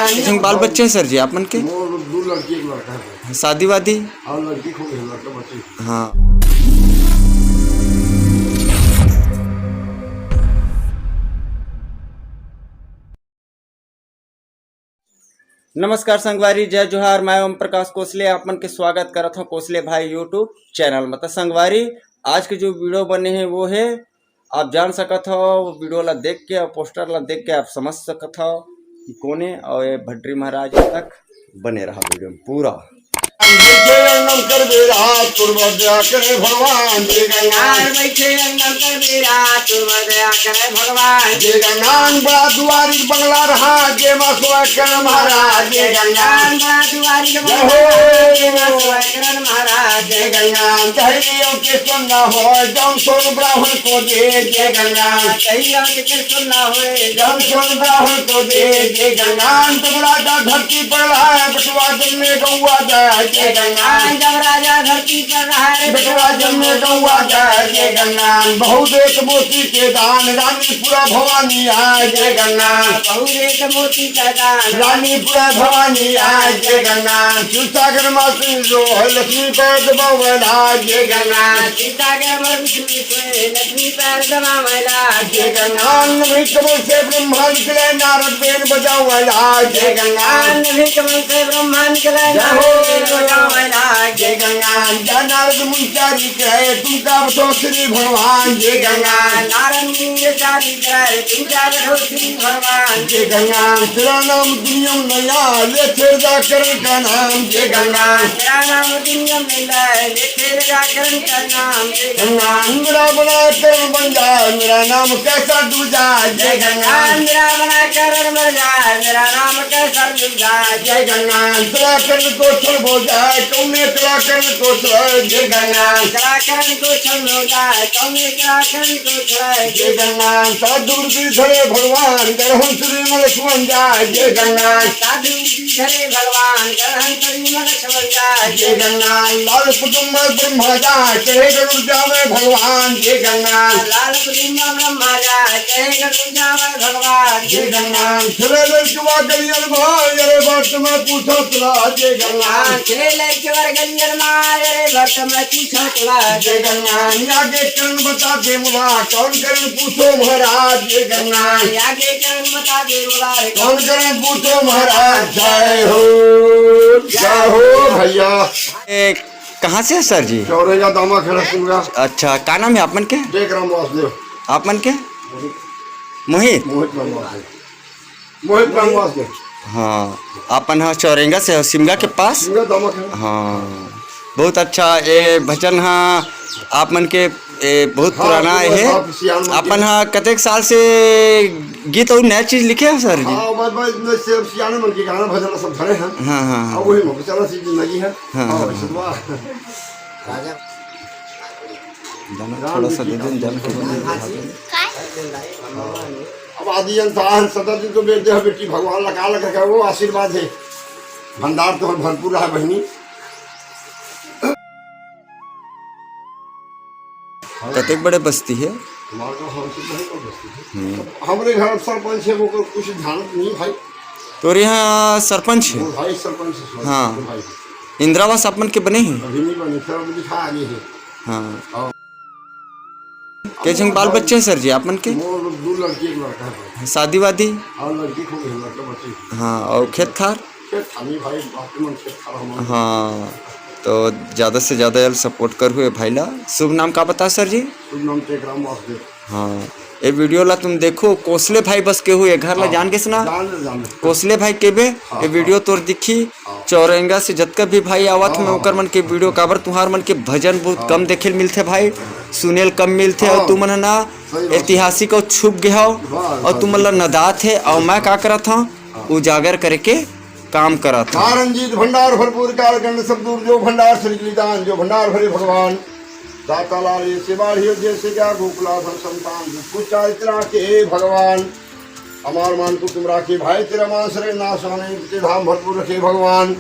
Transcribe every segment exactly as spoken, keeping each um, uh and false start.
कितने बाल बच्चे हैं सर जी आप मन के? मोर दो लड़की, एक लड़का है। शादी वादी? हाँ, लड़की हो गई, लड़का बच्चे। हाँ। नमस्कार संगवारी, जय जोहार, मैं ओम प्रकाश कोसले, आप मन के स्वागत करत हूँ कोसले भाई YouTube चैनल में। तो संगवारी, आज के जो वीडियो बने हैं वो है, आप जान सकत हो, वीडियो ला देख के और पोस्टर ला देख के आप समझ सकत हो कि कोने और ये भड्डरी महाराज तक बने रहा वीडियो में पूरा। जय जय नमकर बेरा, तुर बद्या करे भगवान, जय गंगा। बैठे नमकर बेरा, तुर बद्या करे भगवान। जय गंगा, बड़ा दुआरी बंगला रहा, जय माँ सोया कर महाराज, जय गंगा। बड़ा दुआरी जय हो। बंगला, जय माँ सोया कर महाराज, जय गंगा। धैर्य के सुनना हो, जौन सोन ब्राह्मण को दे, जय गंगा। धैर्य के सुनना हो, जौन सोन ब्राह्मण को दे, जय गंगा। जब राजा धरती पर रहा है, बटुआ जन्मे गौआ जाए, जय गंगा। जब राजा धरती पर रहा है, बटुआ जन्मे गौआ जाए, जय गंगा। बहुत एक मोती के दान, रानीपुरा भवानी आए, जय गंगा। बहुत एक मोती का दान, रानीपुरा भवानी आए, जय गंगा। शिवसागर माँ से जो है, लक्ष्मी पैर दबावला, जय गंगा। शिवसागर माँ से लक्ष्मी पैर दबावला, जय गंगा। नभी कमल से ब्रह्मा निकले, नारद बेन बजावला, जय गंगा। नभी कमल से ब्रह्मा निकले, जय हो। नारद बेन बजावला, जय गंगा। जय नारद मुनि चारी कहे, तुम का बतो श्री भगवान, जय गंगा। नारद मुनि चारी कहे, तुम का बतो श्री भगवान, जय गंगा। तेरा नाम दुनिया में नया, ले तेरे जागरण का नाम, जय गंगा। तेरा नाम दुनिया में नया, ले तेरे जागरण का नाम, जय गंगा। मेरा बना करण बन जाए, मेरा नाम कैसा दूजा, जय गंगा। मेरा बना करण बन जाए, मेरा नाम कैसा दूजा, जय गंगा। कलाकरण को छल हो जाए, कौने कलाकरण को छल, जय गंगा। कलाकरण को छल हो जाए, कौने कलाकरण को छल, जय गंगा। साधु की धरे भगवान, ग्रहण श्री में लक्ष्मण जाए, जय गंगा। साधु की धरे भगवान, ग्रहण श्री में लक्ष्मण जाए, जय गंगा। लाल कुटुंब में ब्रह्मा जाए, चढ़े गरुड़ जावे भगवान, जय गंगा। लाल कुटुंब में ब्रह्मा जाए, चढ़े गरुड़ जावे भगवान, जय गंगा। चले लड़कवा गलियन भाई, अरे बात मैं पूछो तुला, जय गंगा। चले लड़कवा गलियन भाई, अरे बात मैं पूछो तुला, जय गंगा। आगे करण बता दे मुला, कौन करण पूछो महाराज, जय गंगा। आगे करण बता दे मुला, कौन करण पूछो महाराज, जय हो, जय हो भैया। ए, कहाँ से है सर जी? चौरेगा दामा खड़ा सुनगा। अच्छा, का नाम है आप मन के? टेक राम वासुदेव। आप मन के? मोहित। मोहित राम वासुदेव। मोहित राम वासुदेव। हाँ, आप मन ह चौरेंगा से हो, सिमगा के पास? सिमगा दामा खड़ा। हाँ, बहुत अच्छा। ए भजन ह आप मन के, ए, बहुत हाँ, पुराना पूरा हे। आप सियान मन के। आप मन ह कतेक साल से गीत अउ नया चीज लिखे हो सर जी? हाँ, बस, बस, बस, सियान मन के गाना भजन सब धरे हैं। हाँ, हाँ, हाँ। अब वही में चला सी जिंदगी है। हाँ, हाँ, हाँ, हाँ। सुनवा। राजा। दाना थोड़ा सा दे दे, दाना के बाद। अब आदि अंत आहर सदा दिन तो बेच दे बेटी, भगवान लगा लगा के वो आशीर्वाद है। भंडार तो भरपूर रहा बहनी। कतेक बड़े बस्ती है? हमारे गाँव हम तो बहुत बड़े बस्ती है। हम्म। हमरे घर सरपंच है, वो कुछ ध्यान नहीं भाई। तोर यहाँ सरपंच है? वो भाई सरपंच है, हाँ। भाई। इंदिरा आवास आप मन के बने हैं? अभी नहीं बने, फिर अभी लिखा आगे है। हाँ। और के झन बाल बच्चे हैं सर जी आप मन के? मोर दो लड़की, एक लड़का है। शादी वादी? और लड़की हो गई, लड़का बच्चे। हाँ, और खेत खार? खेत खानी भाई, बाकी मन खेत खार हम। हाँ, तो ज़्यादा से ज़्यादा यार सपोर्ट करहू ए भाई ला। शुभ नाम का बता सर जी? शुभ नाम टेकराम वासुदेव। हाँ, ए वीडियो ला तुम देखो, कोसले भाई बस के हुए घर ला हाँ, जान गेस ना? जान ले, जान ले। कोसले भाई केबे, हाँ, ए वीडियो हाँ। तोर दिखी, हाँ। चौरंगा से जतका भी भाई आवत हाँ, में हाँ। ओकर मन के वीडियो, काबर तुहार मन के भजन बहुत हाँ। कम देखे ल मिलथे भाई, सुने ल कम मिलथे, हाँ। और तुमन ह ना सही बात। ऐतिहासिक और छुप गे हव, हाँ, और हाँ। तुमन ला नदात हे, और मैं का करत हूँ, हाँ। उजागर करके काम करत हूँ। हाँ, रंजीत भंडार भरपूर कालखंड सब दूर, जो भंडार श्री बलिदान, जो भंडार भरे भगवान। दाता लाल ये सेवा लियो जैसे क्या गोकुला धन संतान, कुछ चारित्रा के भगवान। हमार मान को तुम राखे भाई, तेरा मान सरे नाश होने के धाम भरपूर रखे भगवान।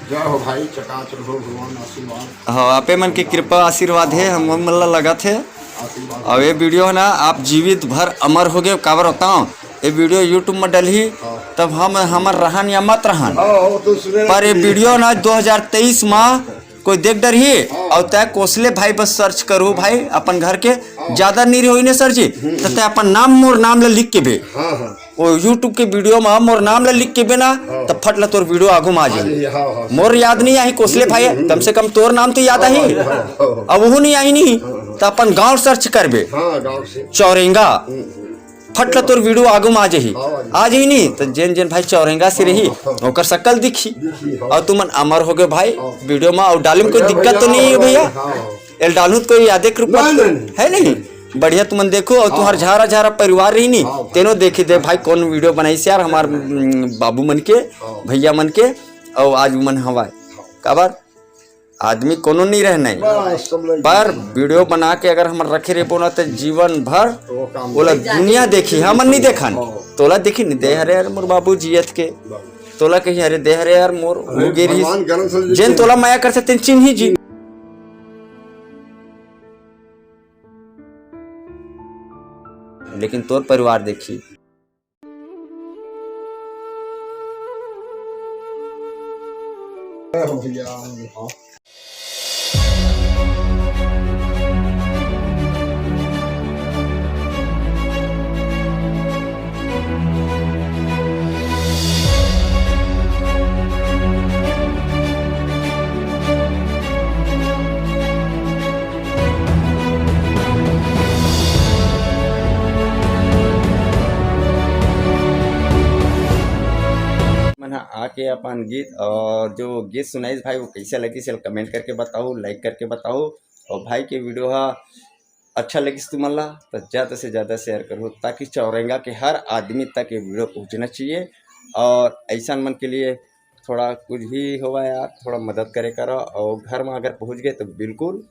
जय हो भाई, चकाचक हो, भगवान आशीर्वाद। हाँ, आपे मन के कृपा आशीर्वाद हे, हम मन ला लगत हे। आशीर्वाद। अब ये वीडियो हे ना, आप जीवित भर अमर हो गए, काबर बताओ, ये वीडियो YouTube में डलही, हाँ। तब हम, हमर रहन या मत रहन। हाँ, वो तो सुने पर ये वीडियो ना दो हज़ार तेईस में कोई देख डरही, हाँ। और तय कोसले भाई बस सर्च करू भाई अपन घर के, हाँ। ज्यादा नहीं होई ने सर जी, हम्म, तो तय अपन नाम, मोर नाम ला लिख के बे। हाँ, हाँ। वो YouTube के वीडियो में मोर नाम ला लिख के बे ना, हाँ। तो फट ला तोर वीडियो आगू में आ जाही। हाँ, हाँ, मोर याद नहीं आही कोसले भाई, हम्म, हम्म। कम से कम तोर नाम तो याद आही। हाँ, हाँ, हाँ। अब वो नहीं आही नहीं, हाँ, हाँ। तो अपन गांव सर्च करबे। हाँ, गांव से। चौरेंगा। हम्म, हम्म। फट ला तोर वीडियो आगू में आ जाही। हाँ, आ जाही। आ जाही नहीं, तो जेन जेन भाई चौरेंगा से रही, हाँ, हाँ। ओकर शकल दिखी। दिखी, हाँ। और तुमन अमर हो गए भाई, हाँ। वीडियो में और डालू में कोई बढ़िया दिक्कत तो भैया, नहीं है हाँ, भैया? हाँ, हाँ। एल डालू तो कोई यादे के रूप में नहीं, नहीं, नहीं। है नहीं? बढ़िया तुमन देखो, और हाँ। तुहार झारा झारा परिवार रही नहीं, हाँ, भाई। तेनो देखी दे भाई, कौन वीडियो बनाई से यार, हमार, हम्म, बाबू मन के, हाँ। भैया मन के, और आज मन हवाए। हाँ। काबर? आदमी कोनो नहीं रहना है। बस, सब लोग पर वीडियो बना के अगर हम रखे रहे बोला तो जीवन भर वो काम ओला नहीं। दुनिया देखी, हमन नहीं देखन। हाँ। तोला देखी नहीं, दे हरे यार मोर बाबू जियत के। बस। तोला कही, "अरे दे हरे यार मोर अरे हो गे रही।" भगवान गरम से जेन तोला माया कर सकते चिन्ही जी। लेकिन तोर परिवार देखी। मन ह आके अपन गीत, और जो गीत सुनाइस भाई, वो कैसे लगिस, एला कमेंट करके बताओ, लाइक करके बताओ। और भाई के वीडियो ह अच्छा लगिस तुमन ला, तो ज्यादा से ज्यादा शेयर करो, ताकि चौरंगा के हर आदमी तक ये वीडियो पहुंचना चाहिए। और ऐसा मन के लिए थोड़ा कुछ भी होवा यार, थोड़ा मदद करे करो। और घर में अगर पहुंच गए तो बिल्कुल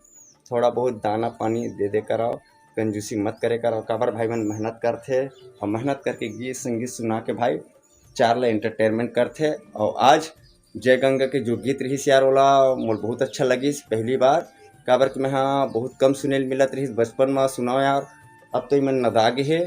थोड़ा बहुत दाना पानी दे दे करो, कंजूसी मत करे करो। काबर भाई मन मेहनत करथे और मेहनत करके गीत संगीत सुना के भाई चार ला एंटरटेनमेंट करथे। और आज जय गंगा के जो गीत रहिस यार, ओला मोर बहुत अच्छा लगिस पहली बार, काबर कि मैं हा बहुत कम सुने ल मिलत रहिस बचपन में, सुनाओ यार, अब तो इमन नदा गे हे।